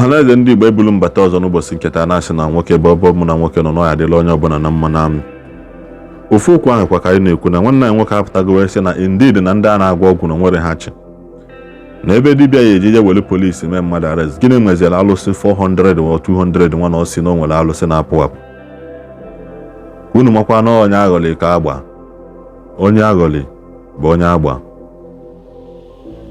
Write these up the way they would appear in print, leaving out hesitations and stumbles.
Ọhaneze ndị Igbo, ebulu mbata ọzọ n'ụbọchị nke taa, na-asị na nwoke bụ ọbọ mụ na nwoke nọ n'ọya adịla onye ọbụla na mma. Na ofu okwu ahụ kwa ka anyị na-ekwu na nwanne anyị nwoke apụtago wee sị na indeed na ndị a na-agwọ ọgwụ na nwere ha chi na ebe dibịa ya ejije were polisi mee mmadụ arrest. Gịnị meziere alụsị 400 or 200 nwa na ọ sị na o nwere alụsị na-apụ apụ? Unu makwa na onye aghọlị ka agba, onye aghọlị bụ onye agba,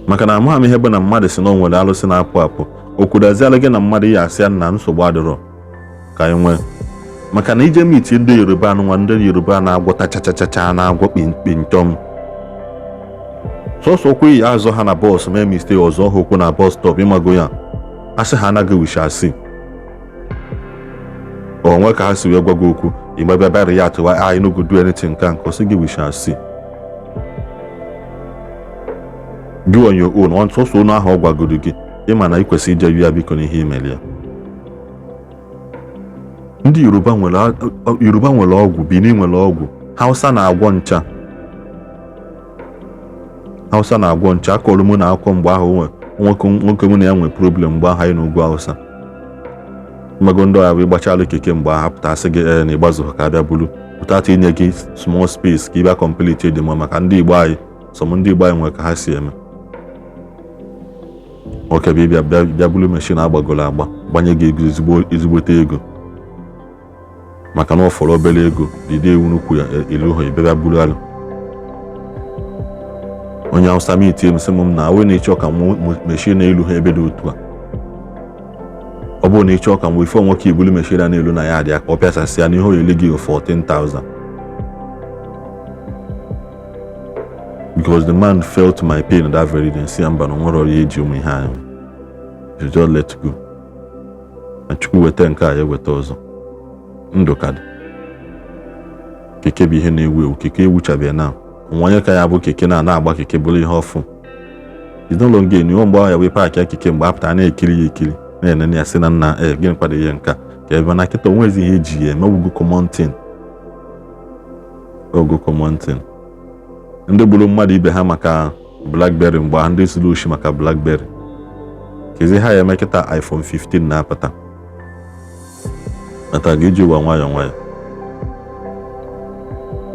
maka na amaghị m ihe bụ na mmadụ si na o nwere alụsị na-apụ apụ. O kwudaziala gị na mmadụ ya asị ya na nsogbu adịrọ ka anyị nwee, maka na ije meet ndị Yoruba anụnwa, ndị Yoruba na-agwọta chachachacha, na-agwọ kpinchọm sọsọ okwu iyi azụ ha na bus mee mistake ọzọ ha okwu na bus stop, ịmago ya asị ha anaghị wishi asị onwe ka ha si wee gwa gị okwu igbe bịa bịa react wa, I no go do anything nka nke ọsị gị, we shall see. Do on your own on sọsọ onu ahụ ọ gwagoro gị, ịma na ị kwesịrị ije ya biko n'ihe imeli ya. Ndị Yoruba nwere, Yoruba nwere ọgwụ, Benin nwere ọgwụ, Hausa na-agwọ ncha, Hausa na-agwọ ncha. Akọrọ mụ na akwụkwọ mgbe ahụ nwoke nwoke mụ na ya nwere problem mgbe ahụ anyị n'ugwu Hausa mmago ndị ọya bụ ịgbachalụ keke mgbe ahụ apụta asị gị ee na ịgbazụ ka abịa buru pụtata inye gị small space ka ị bịa complete dị mma, maka ndị Igbo anyị sọm ndị Igbo anyị nwere ka ha si eme. Nwoke bụ ịbịa bịa bịa buru machine agbagoro agba gbanye gị ego, ezigbo ezigbote ego, maka na ọ fọrọ obere ego dide ewu nnukwu ya elu ha ịbịa bịa buru alụ. Onye Hausa meet m sị m na onye na-ịchọ ka machine elu ha ebe dị otu a, ọ bụrụ na ịchọ ka mgbe ife nwoke ibulu machine a na-elu na ya dị ka ọ pịasasị ya n'ihe oyele gị 14,000, because the man felt my pain that very day. Si ya mba, na nwere ọrịa eji ụmụ ihe anyị, you just let go na Chukwu weta nke a ya weta ọzọ. Ndụ ka dị. Keke bụ ihe na-ewu ewu, keke ewuchabeghị na onwe onye ka ya bụ keke na na-agba keke bụrụ ihe ọfụ. It's no longer new. Mgbe ahụ ya wee park ya keke, mgbe apụta na-ekiri ya ekiri na-enene ya sị na nna ee gịnị kwado ihe nka ka ebe na kịta onwezi ihe eji ya eme ogo common thing, ogo common thing. Ndị gburu mmadụ ibe ha maka BlackBerry mgbe ahụ, ndị zuru oshi maka BlackBerry, kezi ha ya eme kịta iPhone 15 na-apụta nata ga-eji ụwa nwayọọ nwayọọ.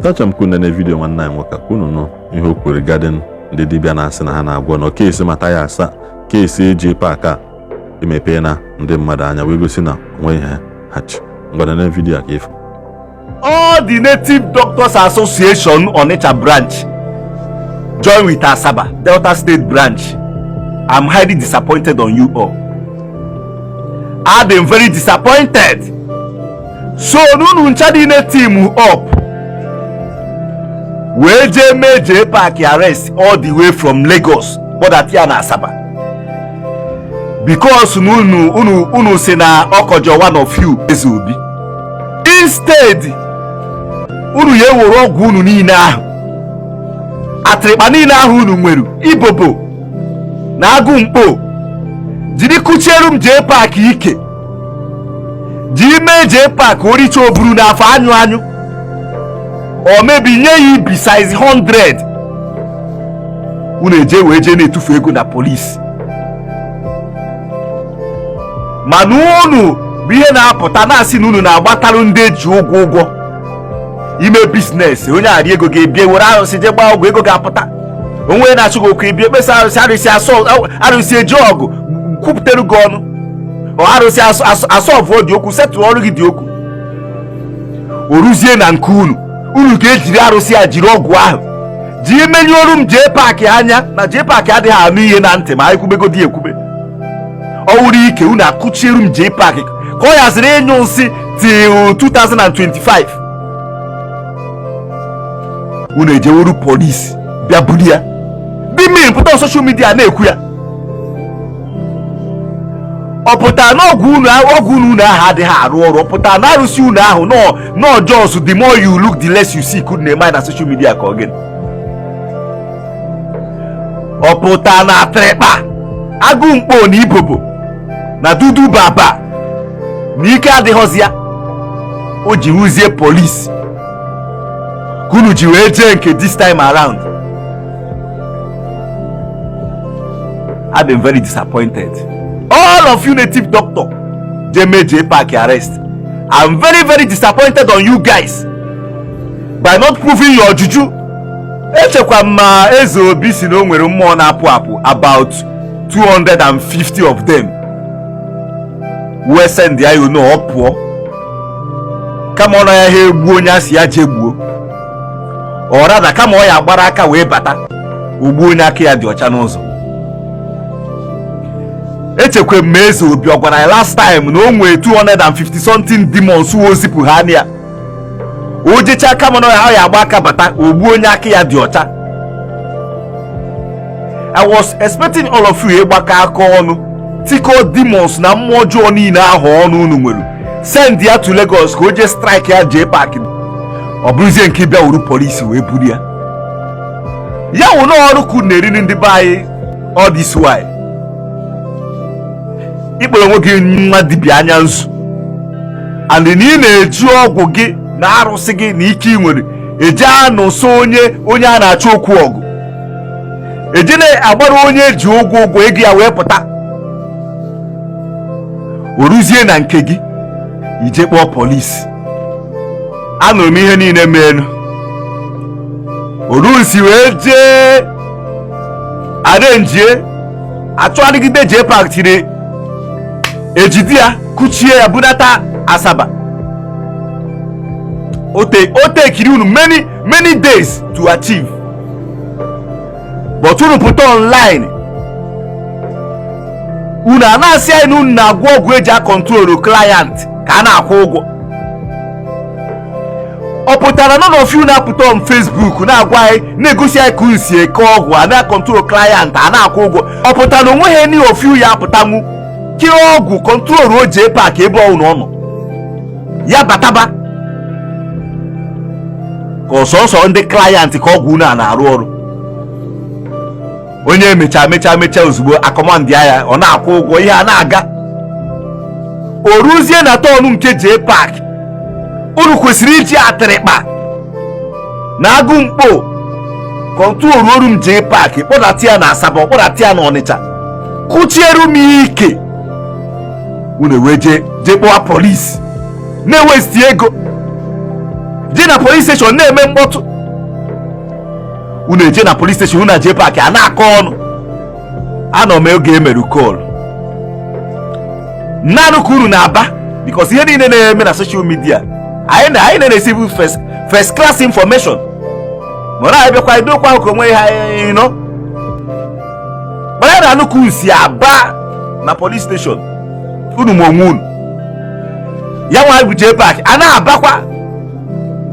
Achọrọ m ka unu nene video nwanne anyị nwoke ka unu nụ ihe o kwuru regarding ndị dibịa na-asị na ha na-agwọ na case Mathias a, case eji park a emepe na ndị mmadụ anya wee gosi na onwe ihe ha chi. Ngwa, nene video a ka ịfụ. All the Native Doctors Association Onitsha branch join with Asaba Delta State branch. I'm highly disappointed on you all. I'm very disappointed. So unu ncha niile team up wee jee mee jee park arrest all the way from Lagos kpọdata ya na Asaba because na unu si na ọkọjọ one of you Eze Obi. Instead unu ya ewere ọgwụ unu niile ahụ, atịrịkpa niile ahụ unu nwere, ibobo na agụ mkpo, jiri kụchieru m jee park ike, jiri mee jee park oricha oburu n'afọ anyụ anyụ o mebi nye ya ibi size 100. Unu eje wee jee na-etufu ego na polisi, mana unu bụ ihe na-apụta na-asị na unu na-agbatalụ ndị eji ụgwọ ụgwọ ime business. Onye arị ego ga-ebie were arụsị jee gbaa ọgwụ ego ga-apụta, onwe na-achụ gị okwu ibie kpesa arụsị, arụsị asọ arụsị eji ọgụ kwupụtere gị ọnụ, ọ arụsị asọvụọ dị okwu setụrụ ọrụ gị dị okwu. O ruzie na nke unu, unu ga-ejiri arụsị a jiri ọgwụ ahụ jiri menyụọrụ m jee park anya na jee park adịghị anụ ihe na ntị ma anyị kwubegodi ekwube. Ọ wụrụ ike unu akụchieru m jee park ka ọ yaziri ịnyụ nsị till 2025. Unu ejewuru polisi bịa buru ya dị mmiri pụta social media na-ekwu ya. Ọ pụtara na ọgwụ unu ọgwụ unu ahụ adịghị arụ ọrụ? Ọ pụtara na arụsị unu ahụ nọ just the more you look the less you see could na-eme na social media ka ọ gịnị? Ọ pụtara na atịrịkpa agụ mkpo na ibobo na dudu baba na ike adịghọzi ya o ji rụzie polisi ka unu ji wee jee nke this time around? I've been very disappointed. All of you native doctor je mee JPAC arrest, I'm very very disappointed on you guys by not proving your juju. Echekwa m ma Eze Obi si na o nwere mmụọ na-apụ apụ, about 250 of them, wee send ya you know ọ pụọ, kama ọ na ya ha egbuo onye asị ya jee gbuo, ọ rada kama ọ ya agbara aka wee bata ogbuo onye aka ya dị ọcha n'ụzọ. Echekwa m ma Eze Obi ọ gwara ya last time na o nwee 250 something demons wo zipụ ha na ya o jechaa, kama na ọ ya agba aka bata ogbuo onye aka ya dị ọcha. I was expecting all of you ịgbakọ aka ọnụ, tikọ demons na mmụọ ọjọọ niile ahụ ọnụ unu nwere, send ya to Lagos ka o jee strike ya JPAC. Ọ bụrụzie nke bịa wuru polisi wee buru ya, ya wụ na ọrụ ka unu na-eriri ndị be anyị all this while. Ịkpọrọ onwe gị nwa dibịa anya nzu, and na ị na-eji ọgwụ gị na arụsị gị na ike ị nwere eje anụso onye a na-achọ okwu ọgụ, eje na-agbara onye eji ụgwọ ego ya wee pụta. O ruzie na nke gị, ije kpọọ polisi. Anụrụ m ihe niile meenu orusi wee jee arenjie achụgharịgide JPAC, tiri ejide ya, kuchie ya, bunata Asaba. O tekiri unu many many days to achieve, but unu pụta online, unu a na-asị anyị na unu na-agwọ ọgwụ eji a control client ka a na-akwụ ụgwọ. Ọ pụtara none of you na-apụta on Facebook na-agwa anyị, na-egosi anyị ka unu si eke ọgwụ a na-a control client a na-akwụ ụgwọ? Ọ pụtara na onweghị any of you ya apụtanwu kee ọgwụ control o JPAC ebe ọ nọ ya bataba, ka ọsọsọ ndị client ka ọgwụ unu a na-arụ ọrụ? Onye emecha mecha mecha ozugbo a command ya, ọ na-akwụ ụgwọ, ihe a na-aga. O ruzie na turn nke JPAC, unu kwesịrị iji atịrịkpa na agụ mkpo control oru m JPAC, kpọdata ya na Asaba, kpọdata ya na Ọnịcha, kụchiere m ike. Unu wee jee jee kpọwa polisi, na-ewesti ego, jee na police station na-eme mkpọtụ. Unu eje na police station, unu na JPAC a na-akọ ọnụ. Anọ m oge emeru call naanị ka unu na-aba, because ihe niile na-eme na social media, anyị na-receive first class information. Mana anyị bịakwa edokwa ahụ ka onwe ha ịnọ, mana anyị na-anụ ka unu si aba na police station. Unu ma onwe unu ya nwa bụ JPAC a na-abakwa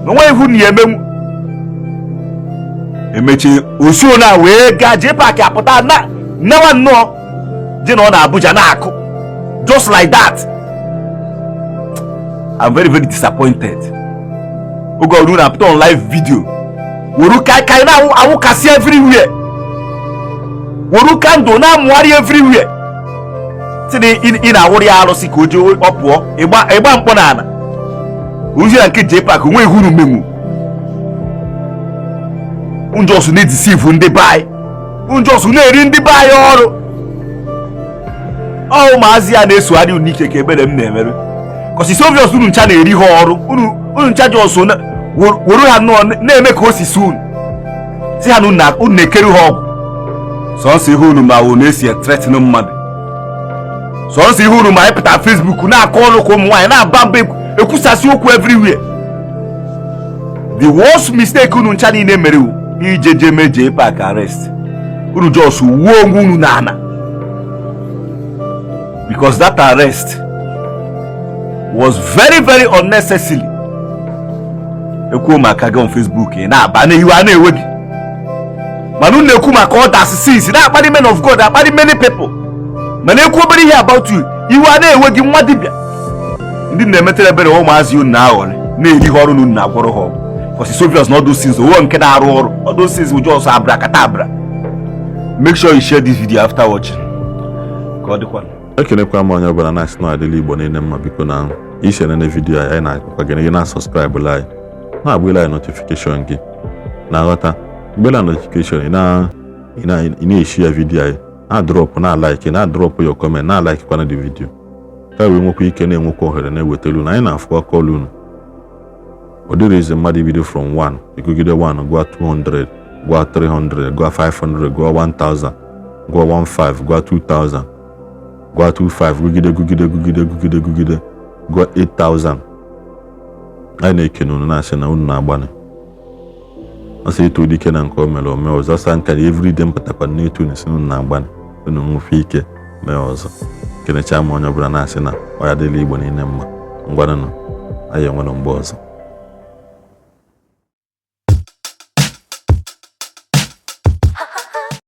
na onwe ihu na ya emenwu. Emechie osuo na wee gaa, JPAC apụta na nawa nnọọ je na ọ na Abuja na-akụ just like that. I'm very very disappointed. Oge ọrụ na-apụta on live video, were kaikai na-awụkasị everywhere, were candle na-amụgharị everywhere, si na ị na-awụrụ ya arụsị ka o jee ọ pụọ ịgba mkpọ n'ala ozi na nke JPAC onwe ihu unu menwu njọsụ na-e deceive ndị be anyị, njọsụ na-eri ndị be anyị ọrụ. Ọ ụmụazị ya na-esogharị unu ike ka ebere m na-emerụ, 'cause it's obvious unu ncha na-eri ha ọrụ. Unu ncha ji ọsọ were ha nnọọ na-eme ka o si si unu si ha na unu na-ekeri ha ọgwụ. Sọnsọ ihe unu ma unu esi threaten mmadụ, sọnsọ ihe unu ma ịpụta Facebook na-akọ ọnụ ka ụmụ nwaanyị na-aba mba, ekwusasị okwu everywhere. The worst mistake unu ncha niile mere ije je mee JPAC arrest, unu just wuo onwe unu n'ala, because that arrest was very very unnecessary. Ekwuo maka gị on Facebook, ị na-aba na iwe a na-ewe gị, mana unu na-ekwu maka others since na-akparị men of God, akparị many people, mana ekwu obere ihe about you, iwe a na-ewe gị. Nwa dibịa ndị na-emetere ebere, ụmụazị unu na-aghọrị na-eri ha ọrụ na unu na-agwọrọ ha ọgwụ, because it's obvious na all those things owo nke na-arụ ọrụ, all those things will just abracadabra. Make sure you share this video after watching. Ka ọ dịkwa. Ekelekwa m onye ọbụla na-asị na adịla Igbo niile mma. Biko, na isi nene video anyị na-akpakwa gị na subscribe anyị, na-agbila anyị notification gị na-aghọta mgbe na notification ị na-eshi ya video anyị. Na drop na like, na drop your comment, na like kwana the video, ka wee nwekwa ike na-enwekwa ohere na-ewetelu unu. Anyị na-afụkwa call unu. Ọ dịrị izi mmadụ ibido from 1, ịgụgide 1, gụọ 200, gụọ 300, gụọ 500, gụọ 1000, gụọ 15, gụọ 2000, gụọ 25, gụgide, gụgide, gụgide, gụgide, gụgide, gụọ 8000. Anyị na-ekene unu, na-asị na unu na-agbanị ọsọ ịtụ dike na nke o mere ome ọzọ. Sa nka na everyday mpụtakwa n'etu unu si unu na-agbanị, unu nwụfe ike mee ọzọ. Kenecha m onye ọbụla, na-asị na ọ ya dịla Igbo niile mma. Ngwanụnụ, anyị enwere mgbe ọzọ.